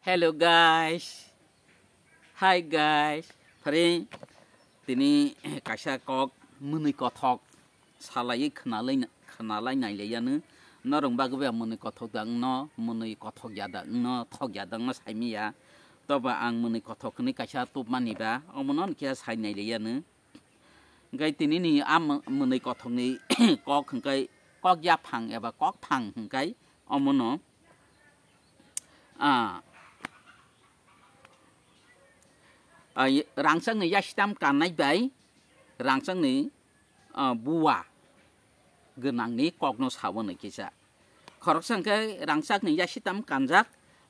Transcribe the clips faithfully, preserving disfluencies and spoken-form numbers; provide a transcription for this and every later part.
Hello guys. Hi guys. Phari tini kaisa kok mwnwi kothok salai khwnalai khwnalai nailaiyanw. Norong bagwi ba mwnwi kothok dangno, mwnwi kothok ya dangno, thok ya dangno saimiya. Toba ang mwnwi kothok hwnwi kaisa tubmani ba, omono khe sai nailaiyanw. Hwnkhe tini ni a mw-, mwnwi kothokni kok hwnkhe kok yaphang eba kok phang hwnkhe omono, ah, ah, ye-, rangchakni yasitam kannai bai rangchakni, ah, buwa gwnangni kokno sao hwnwi kisa. Khoroksa hwnkhe rangchakni yasitam kanjak,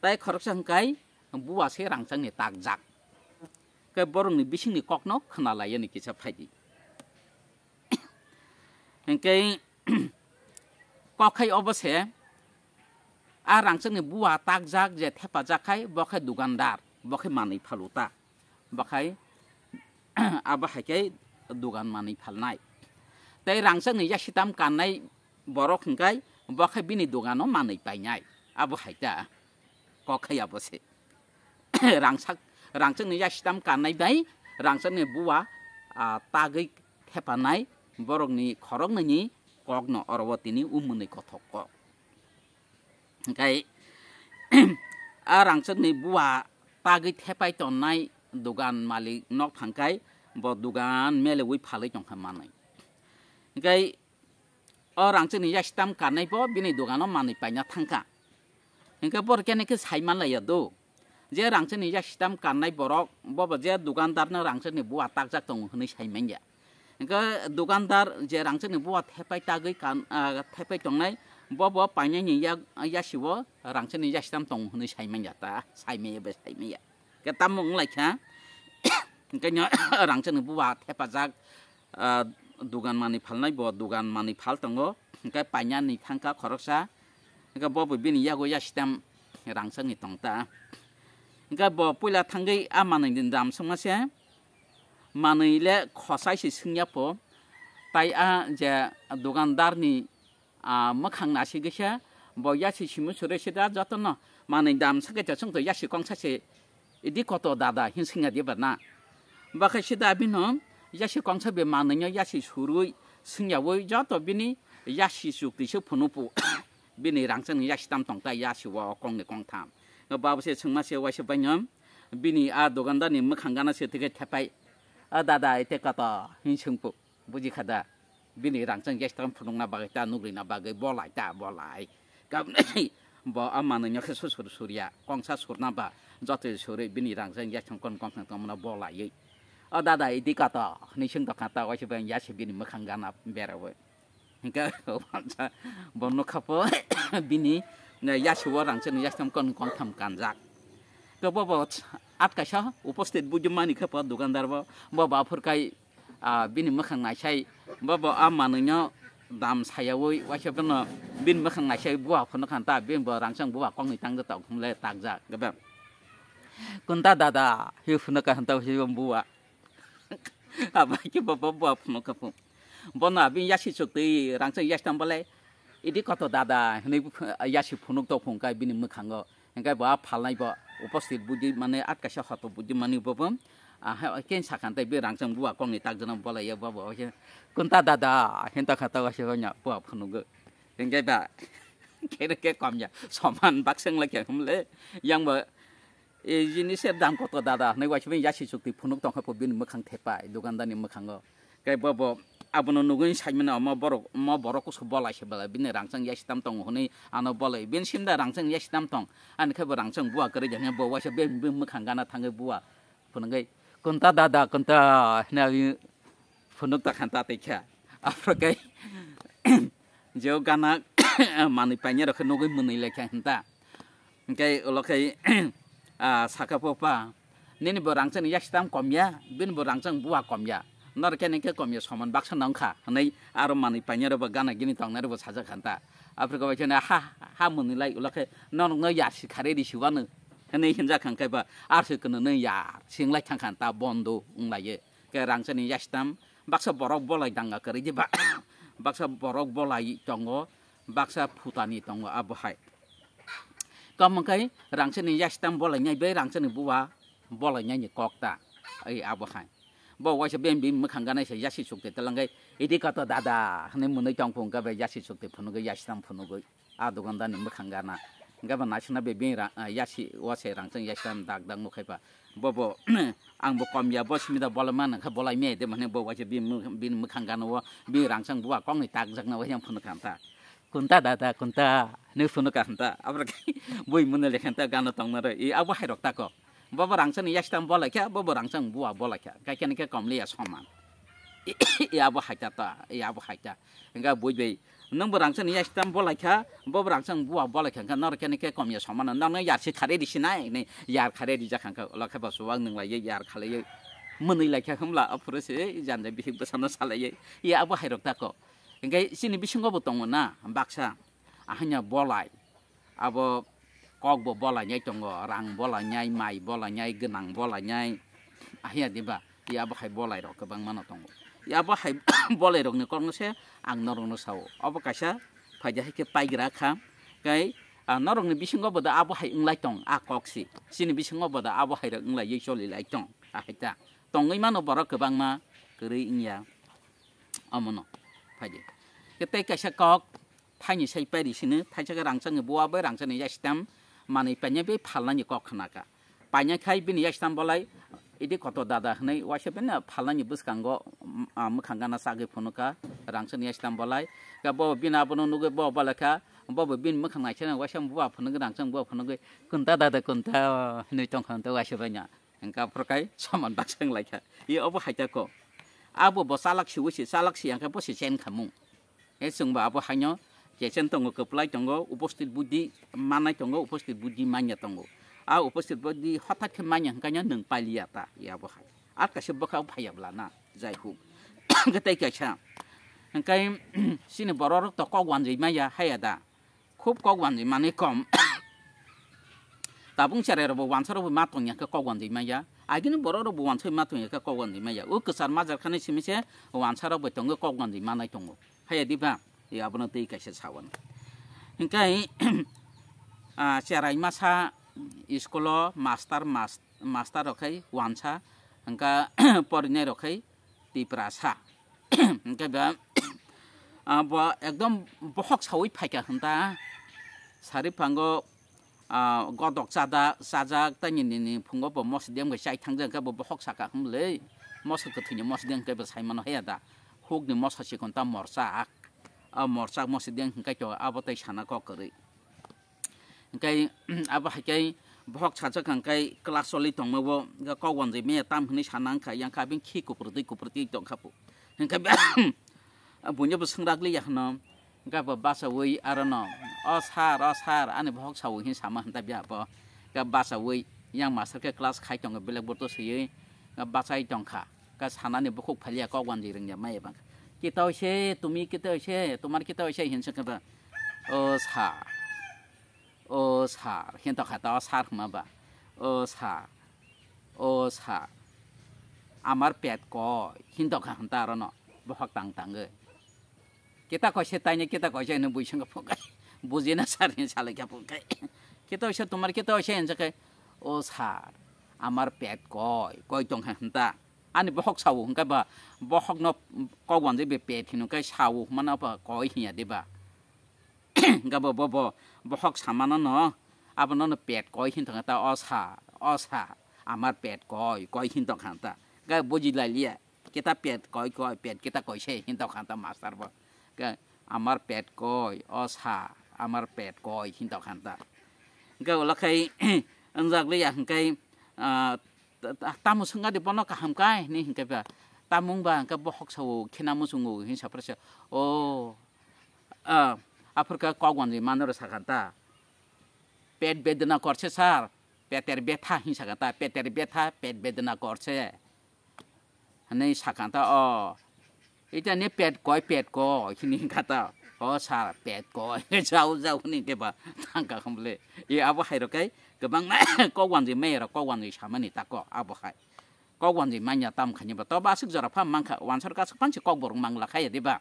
tai khoroksa hwnkhe buwa se rangchakni takjak. Khe borokni bisingni kokno khwnalaiyani kisa phaidi. Hwnkhe kok khai obo se, a rangchakni buwa takjak je thepajak khai, bo khai dukandar, bo khai manwi phalu ta, bo khai abo hai khe dugan manwi phalnai. Tei rangchakni yasitam kannai borok hwnkhe bo khai bini dugano manwi painai, abo hai ta. Kok khai abo se. Rangsak, rangchakni yasitam kannai bai rangchakni buwa, ah, tagwi thepanai borokni khoroknwini kokno oro o tini o mwnwi kothok kok. Hwnkhe a rangchakni buwa tagwi thepai tonnai dugan malik nok thangkhai bo dugan meleui phalwi tongkha manwi. Hwnkhe o rangchakni yasitam kannai bo bini dugano manwi paina thangkha. Hwnkhe borok kene khe sai manlaiya do. Je rangchakni yasitam kannai borok, bobo je dugandarno rangchakni buwa takjak tongo hwnwi sai manya. Hwnkhe dugandar je rangchakni buwa thepai tagwi kan, ah, thepai tongnai, bobo painani yak-, yasio rangchakni yasitam tongo hwnwi sai manya ta, sai manya bai sai manya. Khe tamo wng lai kha, hwnkhe no rangchakni buwa thepajak, ah, dugan manwi phalnai bo dugan manwi phal tongo, hwnkhe painani thangkha khoroksa, hwnkhe bo bo bini yago yasitam rangchakni tong ta. Hwnkhe bo puila thangwi a manwi ni dam swngma se, manwi le khosai se swngya pho, tai a je dugandarni ah, mwkhang nasigwi se bo yasi simu suri sida jotono manwi dam sakhe chwng to yasi kongsa se idi koto dada hin swngya diba na. Bakhe sida bino yasi kongsa be manwino yasi surui swngyaui joto bini yasi chukti se phunupu bini rangchakni yasi tam tongta yasi o kongni kongtham. Babu se swngma se waisa baino bini a dogandani mwkhang gana se tike thepai. A dada ite koto hin swngpu. Buji kha da? Bini rangchak yasitam phunukna bagwi ta nugrina bagwi bolai ta bolai. Kabnai bo a manwino khe susur surya, kongsa surna ba joto surwi bini rangchak yasitam kon kongthang tongmano bolaiwi. O dada, idi kato? Hwnwi swng tongkha ta, waisa bai yasi bini mwkhang gana berawi. Hwnkhe bo nukha pho bini yasi o rangchak yasitam kon kongtham kanjak. To bo bo at kaisa uposthit buji mani khe pho dukandar bo, bo baphur kai ah, bini mwkhang naisai, bo bo a manwino dam sayaui, waisa bono bini mwkhang naisai buwa phunuk khan ta, bini bo rangchak buwa kokni tang jotao hwnle takjak gada. Kunta dada, hi phunuk kha hwnta hi buwa. Abai khe bo bo buwa phunuk kha phu. Bono abini yasi chuk twi rangchak yasi tam bolai, idi koto dada, hwnwi yasi phunuk to phung kai bini mwkhango. Hingke bo a phalnai bo uposthit buji mani at kaisa hoto buji mani bo bo, ah, ha, ken sakhan tei be rangchak buwa kokni takjano bolai ya bo bo, kunta dada hinta kha ta waisa nya buwa phunugo. Hingke ba kere ke kom ya soman bakseng lai khe humle yang bo e jini se dam koto dada hinui waisa yasi chukti phunuk tongkha po bini mwkhang thepai dukandani mwkhango. Khe bo bo abono nugui saimano omo borok, omo borok kusu bolai se bolai bini rangchak yasi tam tongo hwnwi ano bolai. Bini simda rangchak yasi tam tong, ani khe bo rangchak buwa kwrwi jani bo waisa be, be mwkhang gana thangwi buwa phunugui, "Kunta dada, kunta?" hwnwi phunuk ta khan ta tei kha. Aphuru khe jeo gana manwi painai rok khe nugui mwnwi lai kha hinta. Hingke ulo khe, ah, saka pho, "Pa, nini bo rangchak ni yasi tam kom ya, bini bo rangchak buwa kom ya. Noro khe nini khe kom ya, soman baksa nong kha," hwnwi aro manwi painai rok bo gana gini tongnai rok bo sajak kha ta. Aphuru khe bai khe, "Ha, ha mwnwi lai," ulo khe, "Norok no yasi kha ready si wano," hwnwi hinjak kha khe ba, "Ar se kunu nw yar," sing lai thang kha ta bondo wng lai ye. Khe rangchak ni yasi tam baksa borok bolai danga kwrwi di ba, baksa borok bolai tongo, baksa phutani tongo abo hai. Tamo khe rangchakni yasitam bolainai bai rangchakni buwa bolainai ni kok ta. Ai abo hai. Bo waisa bini bini mwkhang ganai se yasi chukte talangai, "Idi koto dada," hwnwi mwnwi tong phung khe bai yasi chukte phunugwi yasitam phunugwi. A dukandar ni mwkhang gana. Hwnkhe bo naisana bai bini ra-, ah, yasi wase rangchak yasitam dak dak nukhai ba. Bo bo ang bo kom ya, bo simi da bolai mano khe bolai me de mane bo waisa bini mwkhang gana o bini rangchak buwa kokni tak jakna waisa phunukha ta. "Kunta dada, kunta?" hwnwi phunukha ta. Abra khe bui mwnwi lekha ta gana tongna rw. I abo hai rok tako. Bobo rangchakni yasitam bolai kha, bobo rangchak buwa bolai kha. Kaikhani khe komliya soman. I abo hai ta ta, i abo hai ta. Hwnkhe bui bai, nwng bo rangchakni yasitam bolai kha, bobo rangchak buwa bolai kha. Hwnkhe norok khe ni khe komya soman. Norok no yarsi khare risi nai, ni yar khare rijak kha. Hwnkhe ulo khe bo chuwak nwng lai yar khalai mwnwi lai kha hwnla aphuru se janja bihik bwsano salai. I abo hai rok tako. Hwnkhe chini bisingo bo tongo na baksa. Ahanya bolai. Abo kok bo bolainai tongo, rang bolainai, mai bolainai, gwnang bolainai. Ahiya diba? I abo hai bolai rok kwbangma no tongo. I abo hai bolai rokni kokno se ang norokno sao. Abo kaisa phaida hai khe paigra kha. Kai, ah, norokni bisingo bo da abo hai wnglai tong, a kok si. Chini bisingo bo da abo hai rok wnglai choli lai tong. Ahai ta. Tongwi mano borok kwbangma kwrwi wngya. Omono phaidi. Khe tei kaisa kok, thaini sai pairi sini, thaisa khe rangchakni buwa bai rangchakni yasitam manwi painai bai phalnani kok khna kha. Painai khai bini yasitam bolai, "Idi koto dada," hwnwi waisa bini phalnani bwskango, mm, ah, mwkhang gana chagwi phunukha, rangchakni yasitam bolai. Khe bo bini abono nugwi bo bolai kha, bo bo bini mwkhang naisana waisa buwa phunugwi rangchak buwa phunugwi, "Kunta dada, kunta?" hwnwi tongkha hwnta waisa baina. Hwnkhe aphuru kai soman baksa wng lai kha. I obo hai ta kok. Abo bo chalak si ui si, chalak si hwnkhe bo se chen kha mung. He chwng bo abo haino je chen tongo, kwplai tongo, uposthit buddhi manai tongo, uposthit buddhi manya tongo. A uposthit buddhi hothat khe manya hwnkhe no nwng pailiya ta, i abo hai. Ar kaisa bwkha phaiya bla na, jai huk. Hwnkhe tei kaisa. Hwnkhe chini borok rok to kok wanjwi maya, haya da. Khub kok wanjwi manwi kom. Tabuk cherai rok bo wansa rok bo ma tong ya khe kok wanjwi manya. Agini borok rok bo wansa ma tong ya khe kok wanjwi manya. O kwchar majak khani simi se wansa rok bai tongo, kok wanjwi manai tongo. Haya diba? E abono tei kaisa sawan. Hingkai, ah, cherai masa school o master, mas-, master rok khai wansa, hingka porinai rok khai Tiprasa. Hingke ba, ah, bo ekdom bohok sawi phaikha hwnta. Sari phango, ah, godok chada-, chajak, tei nini, nini phungo bo moso dengbai chai thangjak, hingke bo bohok saka hwnle. Moso kwthwini moso deng hingke bo saimano haya da. Hukni moso chikon ta morchak. Ah, morchak moso deng hingke to abo tei sana kok kwrwi. Hingke, abo hai khe bohok sajak hingke class choli tongma bo, hingke kok wanjwi maya tam hinui sana wngkha, yang kha bini khi kupru twi kupru twi tongkha po. Hingke buino bo swngrak liya hwno, hingke bo bachaui arono, "O sir, o sir, ani bohok sao," hin sama hinta biya bo. Hingke bachaui yang master khe class khai tongo, blackboard o swiwi, hingke bachai tongkha. Ka sanani bukhuk phaliya kok wanjwi rwngya maya bang. "Kita hoise, tumi kita hoise, tomar kita hoise," hinsa khe ba, "O sir, o sir," hinto kha ta o sir hwnma ba, "O sir, o sir, amar pet koi," hinto kha hwnta arono bohok tang tangwi. "Kita koise taini, kita koise," hwnwi buisongkha phunukha. Bujina sir hin salai kha phunukha. "Kita hoise, tomar kita hoise," hinsa khe, "O sir, amar pet koi, koi tongkha hwnta." Ani bohok sao hwnkhe ba, bohokno kok wanjwi be pet hino khe sao hwnmano ba koi hinya de ba. Hwnkhe bo, bo, bo, bohok samano no, abono no pet koi hin tongkha ta, "O sir, o sir, amar pet koi, koi," hin tongkha ta. Hwnkhe buji lai liya, "Kita pet koi, koi, pet kita koise," hin tongkha ta master bo. Hwnkhe, "Amar pet koi, o sir, amar pet koi," hin tongkha ta. Hwnkhe ulo khai, wngjak liya hwnkhe, ah, ta-, ta-, tamo swngya di bono kaham kai hinui hinkhe ba, tamo wngba hinkhe bohok sao khena muchungo hin sapra se, o, ah, aphuru khe kok wanjwi manwi rw sakha ta, "Pet bedna korse sir, peter betha," hin sakha ta, "Peter betha, pet bedna korse," hinui sakha ta, o, Itani pet koi, pet koi, hini kata. O sir, pet koi. Jau, jau, hini keba. Tangka khamle. E abo hai rokai. Kebang kok wanjwi maya rok, kok wanjwi samani tako. Abo hai. Kok wanjwi manya tam khani ba. Toba aswk jora pham mangkha. Wansar kaswk pansi kok borok mangla khaya diba.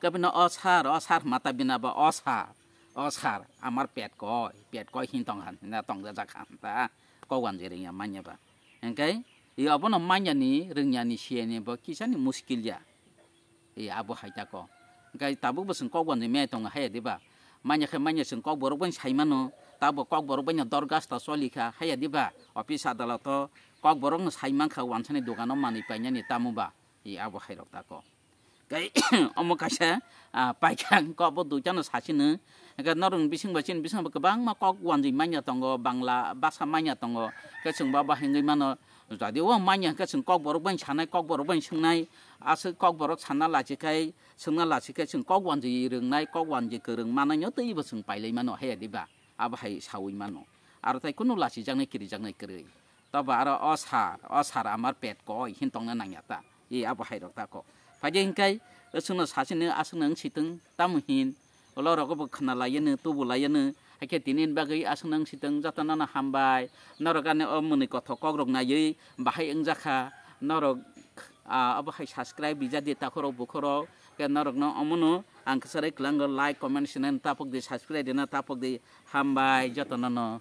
Kebino o sir, o sir mata bina ba o sir. O sir, amar pet koi, pet koi hin tong han, na tong jajak han ta, kok wanjwi rwngya manya ba. Hingkai, i abono manya ni, rwngya ni, siya ni bo kisa ni muskil ya. I abo hai ta ko. Hingkai tabuk bo chwng kok wanjwi maya tongo haya diba. Manya khe manya chwng kok borok bai sai mano, tabo kok borok bai no dorgas ta choli kha haya diba. Office adalat o kok borok no sai man kha wansani dogan o manwi painani tamo ba. I abo hai rok ta ko. Kai omo kaisa, ah, paikha ang kok bo duita no sasi no. Hingke norok ni bising bai chini bising bo kwbangma kok wanjwi manya tongo, Bangla basa manya tongo. Hingke chwng ba bahai wngwi mano. Jodi o manya hingke chwng kok borok bai sanai, kok borok bai swngnai, aswk kok borok sanna lachikai, swngna lachikai chwng kok wanjwi rwngnai, kok wanjwi kwrwng manai no twi bo chwng pailai mano haya diba. Abo hai sawi mano. Aro tai kunu lachijaknai, kirijaknai kwrwi. Tobo aro o sir, o sir amar pet koi hin tongna nangya ta. I abo hai rok ta ko. Phaidi hingkai, chwngno sasini aswkno wng sitwng, tamo hin. Ulo rogo bo khna layano, tubu layano. Haikhe tini bagwi aswkno wng sitwng, jotono no hambai. Norok ani o mwnwi kothok kok rok naiwi bahai wngjakha. Norok, ah, abo hai subscribe rijadi takhorok bukhorok. Khe norokno omono ang kwcharo kwlango like, comment sinani tapok di, subscribe rina tapok di. Hambai jotono no.